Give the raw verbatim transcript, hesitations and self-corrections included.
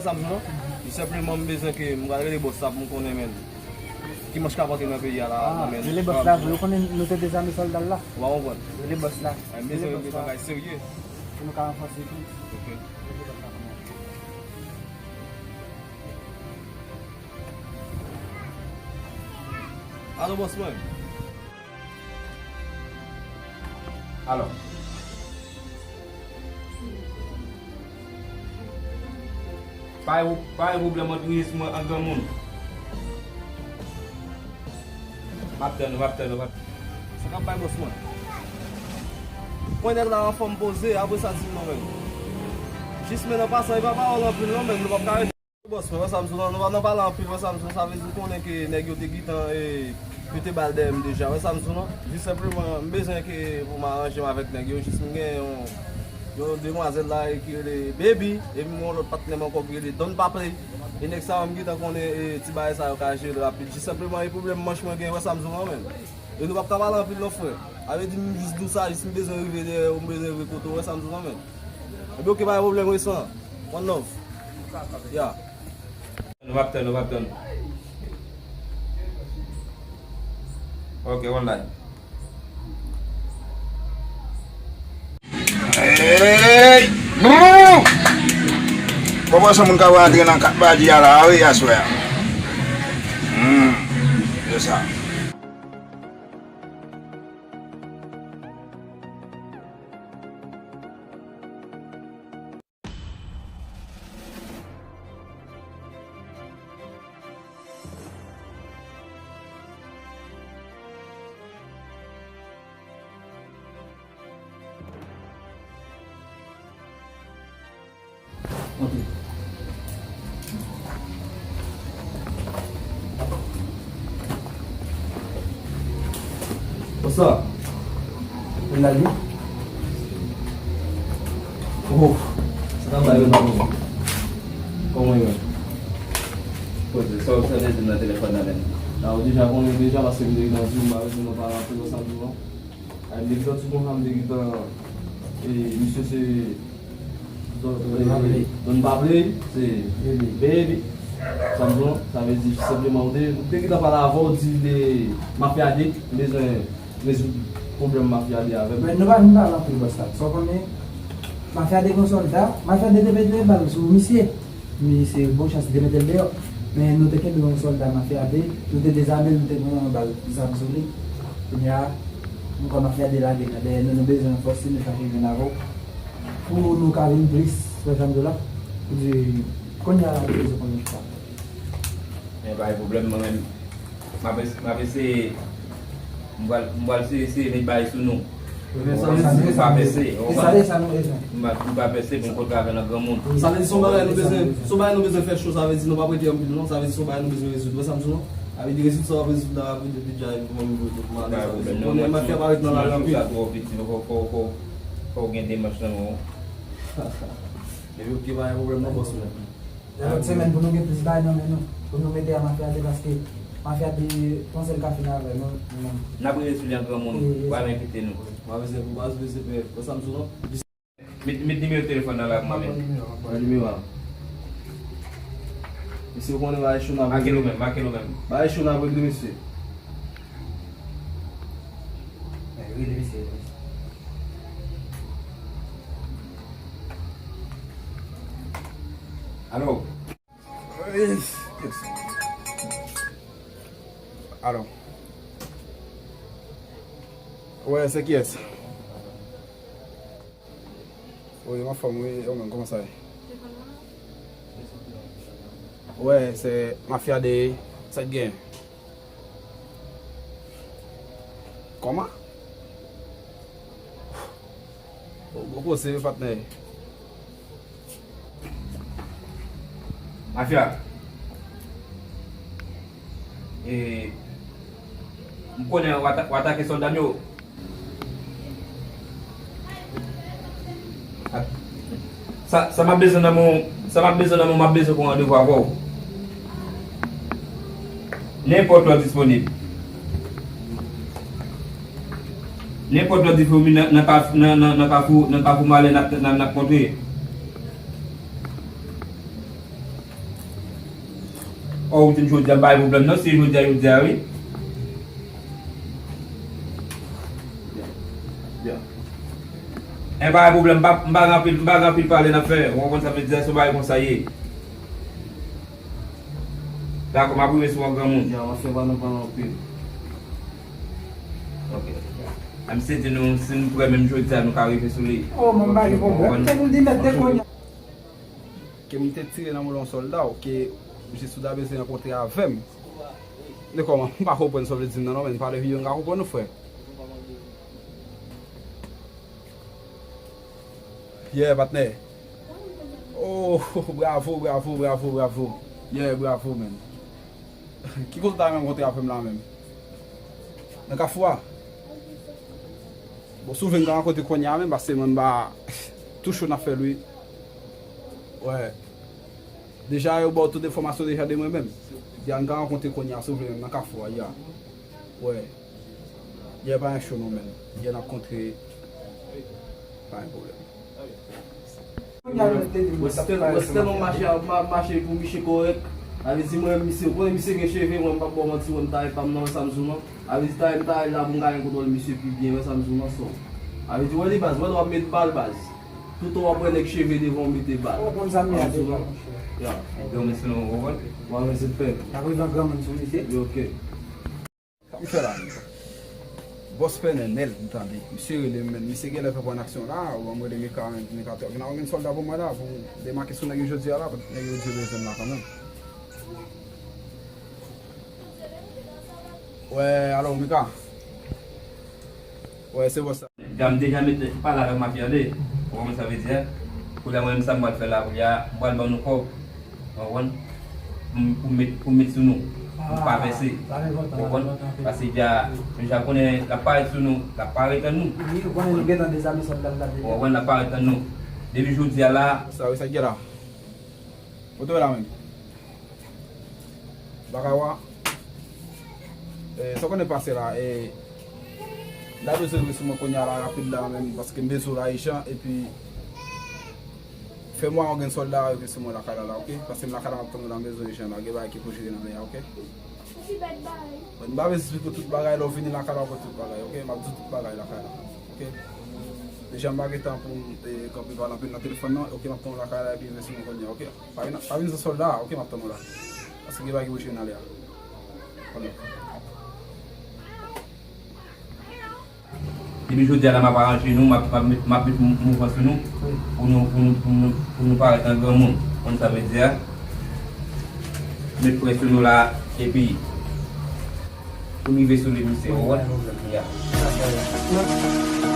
Sa m di w non, tou senpleman m bezwen ke m pral rele bòs la pou m konnen men ki manch k ap antre nan peyi a la, ah, men rele bòs la, ou konnen nou te dezame sòlda l la. Ou pa konprann? Rele bòs la. Ay, m bezwen regle bagay serye. Pou nou ka ranfòse tou. Ok. Rele bòs la pou mwen. Alo, bòs mwen. Alò. Pa gen, pa gen pwoblèm ant minis mwen ak granmoun. M ap tann ou, m ap tann ou, m ap. Sa k ap bay bòs mwen? Pwen nèg la anfòm poze, apre sa di m non men. Jis men nan pasan, e pa pawòl anpil non men, nou p ap ka rete. Bòs mwen, wè sa m di w lan, nou pa nan pale anpil, wè sa m di w lan, sa vle di m konnen ke nèg yo te gentan, e, yo te ba l dèyè m deja, wè sa m di w lan. Jis senpleman, m bezwen ke pou m aranje m avèk nèg yo, jis m gen yon, yon demwazèl la, e, ki rele Baby, epi m gen yon lòt patnè m ankò ki rele Don Papley. E nèg sa yo, m gentan konnen, e, ti bagay sa yo ka jere l rapid. Jis senpleman, e pwoblèm manch mwen gen, wè sa m di w lan, men. E nou p ap ka pale anpil non, frè. Sa vle di m jis di w sa, jis m bezwen rive dèyè w, m bezwen rive kote w, wè sa m di w lan, men. Ebyen, oke, pa gen pwoblèm, resan. One love. Ya. Nou p ap tann, nou p ap tann. Ok, one life. Hey! Brrr! Bon, bon, se moun k ap rantre nan kat badi a la, wi, aswè a. Hmm, se sa. Antre. Konsa. Mwen la, wi. Oh, sa ta bay yo nan mwen. Kòman yo? Kote, sa w sa te di m nan telefòn nan menm? La, ou deja konnen deja, paske m te gentan di w, m pa bezwen nan pale anpil, sa m di w. Ay, m te gentan di konsa, m te gentan, e, misye se Don, Don Papley. Don Papley, se Baby. Baby. Sa m di w, sa vle di senpleman, ou te, ou te gentan pale avè w, di de Mafya de, m bezwen rezoud pwoblèm Mafya de avè m. Men nou pa vin pale anpil bòs la. Sa w konnen, Mafya de gon sòlda, Mafya de te mete bal sou misye. Misye, bon chans li te mete l deyò. Men nou te kenbe yon sòlda Mafya de, nou te dezame l, nou te pran yon bal zam sou li. Kounye a, nou kwè Mafya de lage nan dèyè nou, nou bezwen ranfòse, nou chache jwenn avè w. Pou nou ka vin plis, wè sa m di w la. Pou di, kounye a la, nou bezwen konnen chita. Men pa gen pwoblèm, mwen menm. M ap es-, m ap eseye, m pral, m pral eseye, eseye met bagay sou nou. Ou pa pèse, ou pa pèse, m pa pèse, m kontre avè nan granmoun. Sa vle di se yon bagay nou bezwen, se yon bagay nou bezwen fè cho, sa vle di nou p ap rete anpil non, sa vle di se yon bagay nou bezwen rezoud. Wè sa m di w non? Sa vle di rezoud sa w ap rezoud la rapid, epi dja epi mwen menm vre tout mwen ale, sa vle di konnen mafya pa ret nan lari anpil. Sa twò vit, fò, fò, fò, fò w gen demach nan men w. Epi oke, pa gen pwoblèm non, bòs mwen. Nan lòt semèn pou nou gen plis bagay nan men nou. Pou nou mete a Mafya de, paske Mafya de panse l ka fini avè nou, nou menm. N ap rele sou li an granmoun, wi, wi, w a envite nou. M ap eseye pou baz, wi, se pe, wè sa m di w non. Met, met nimewo telefòn nan la pou mwen, men. Pran nimewo a. Mesye, ou konnen bagay cho n ap regle. Make l ou menm, make l ou menm. Bagay cho n ap regle, mesye. Rele mesye. Alo. Alo. Wè, se kiyès? Wi, m anfòm, wi. Ou menm, kòman sa ye? Wè, se Mafya de, sa k gen? Kòman? Bon, bon koze, patnè. Mafya. E, m konnen w ata-, w atake sòlda m yo. Sa, sa m ap bezwen nan men w, sa m ap bezwen nan men w, m ap bezwen pran randevou avè w. Nenpòt lè w disponib. Nenpòt lè w disponib nan, nan kaf-, nan, nan, nan kafou, nan kafou Malè n ap, n ap, n ap kontre. Oh, ou di m jodi a, m pa gen pwoblèm non, si jodi a, jodi a, wi. Yeah. Yeah. E pa gen pwoblèm, m pa, m pa gen anpil, m pa gen anpil pale n ap fè. Ou konprann sa m vle di a, se yon bagay konsa ye. Dakò, m ap rive sou an granmoun. Ya, w ap fè pa nan pale anpil. Ok. A, misye di nou, si nou prè menm jodi a, nou ka rive sou li. Oh, mwen pa gen pwoblèm. Ou konprann? Ke m di mèt de kounye a. Ke m te tire nan moulen yon sòlda, ou ke misye Souda bezwen rankontre avè m. De kòman? M pa konprann sa w vle di m nan non, men pale vye m ka konprann ou, frè. Yeah, patnè. Oh, bravo, bravo, bravo, bravo. Yeah, bravo, man. Ki kote w ta renmen rankontre avè m la menm? Nan Kafou a? Bon, si w vle n ka rankontre kounye a menm, paske mwen m pa tou cho n ap fè l wi. Wè. Deja, yo ba w tout enfòmasyon deja de mwen menm. Di a n ka rankontre kounye a, si w vle menm, nan Kafou a, ya. Wè. Yè pa gen cho non, men. Yè n ap kontre. Pa gen pwoblèm. Mwen se tèl-, mwen se tèlman mache, ma-, mache pou misye kòrèk. Sa vle di mwen, misye, ou konnen misye gen cheve, mwen m p ap ba w manti, mwen m ta ye pa m nan, wè sa m di w nan. Sa vle di ta ye m ta ye la pou m ka gen kontwòl misye pi byen, wè sa m di w nan, so. Sa vle di, wè li baz, wè lè w ap met bal baz. Toutan w ap wè nèg cheve devan w mete bal. Ou konn sa m ye a deja, monchè. Ya. Donk, men se nou, ou konprann? Bon, men se fè. N ap rive an granmoun sou misye. Yo, ok. Sa m fè la menm? Bòs Pè Nènèl, m tande. Misye rele m, men misye genlè fè pran aksyon la, ou ban m rele Mika, men Mika te gen sòlda pou mwen la, pou m demake sou nèg yo jodi a la, nèg yo di yo bezwen m la kanmenm. Wè, alo, Mika. Wè, se bòs la. Jan m deja met pale avèk mafya de. Ou konprann sa vle di a? Koulye a mwen menm sa m pral fè la, koulye a, m pral ban nou kòb. Ou konprann? Pou m, pou m met, pou m met sou nou. Pou m pa vèse. Ou konprann? Paske deja, nou deja konnen l ap parèt sou nou, l ap parèt ann nou. Wi, ou konnen nou gentan dezame sòlda l la deja. Ou konprann? L ap parèt ann nou. Depi jodi a la. Sa, wi, sa k gen la. Ou te wè la menm. Baka wa. Eh, sa w konnen pase la, eh, la bezwen rive sou mwen kounye a la rapid la menm, paske m bezwen w la ijan, epi fè mwa yon grenn sòlda rive sou mwen lakay la la, ok? Paske m lakay la, m ap tann ou la, m bezwen ijan la, gen bagay ki pou jere nan men a, ok? Mwen m pa bezwen esplike w tout bagay, lè w vini lakay la, w konn tout bagay, ok? M ap di w tout bagay lakay la, ok? Deja m pa gen tan pou m, eh, kanpe pale anpil nan telefòn nan, ok? M ap tann ou lakay la, epi rive sou mwen kounye a, ok? Pa vin, pa vin san sòlda a, ok, m ap tann ou la. Paske gen bagay ki bouche nan lè a. Kòmè. Depi jodi a la, m ap aranje nou, m ap, m ap met, m ap met mou-, mouvman sou nou, pou nou, pou nou, pou nou, pou nou parèt an granmoun. Konn sa m vle di a. Met presyon nou la, epi pou n rive sou li, misye, ou konprann? Ya.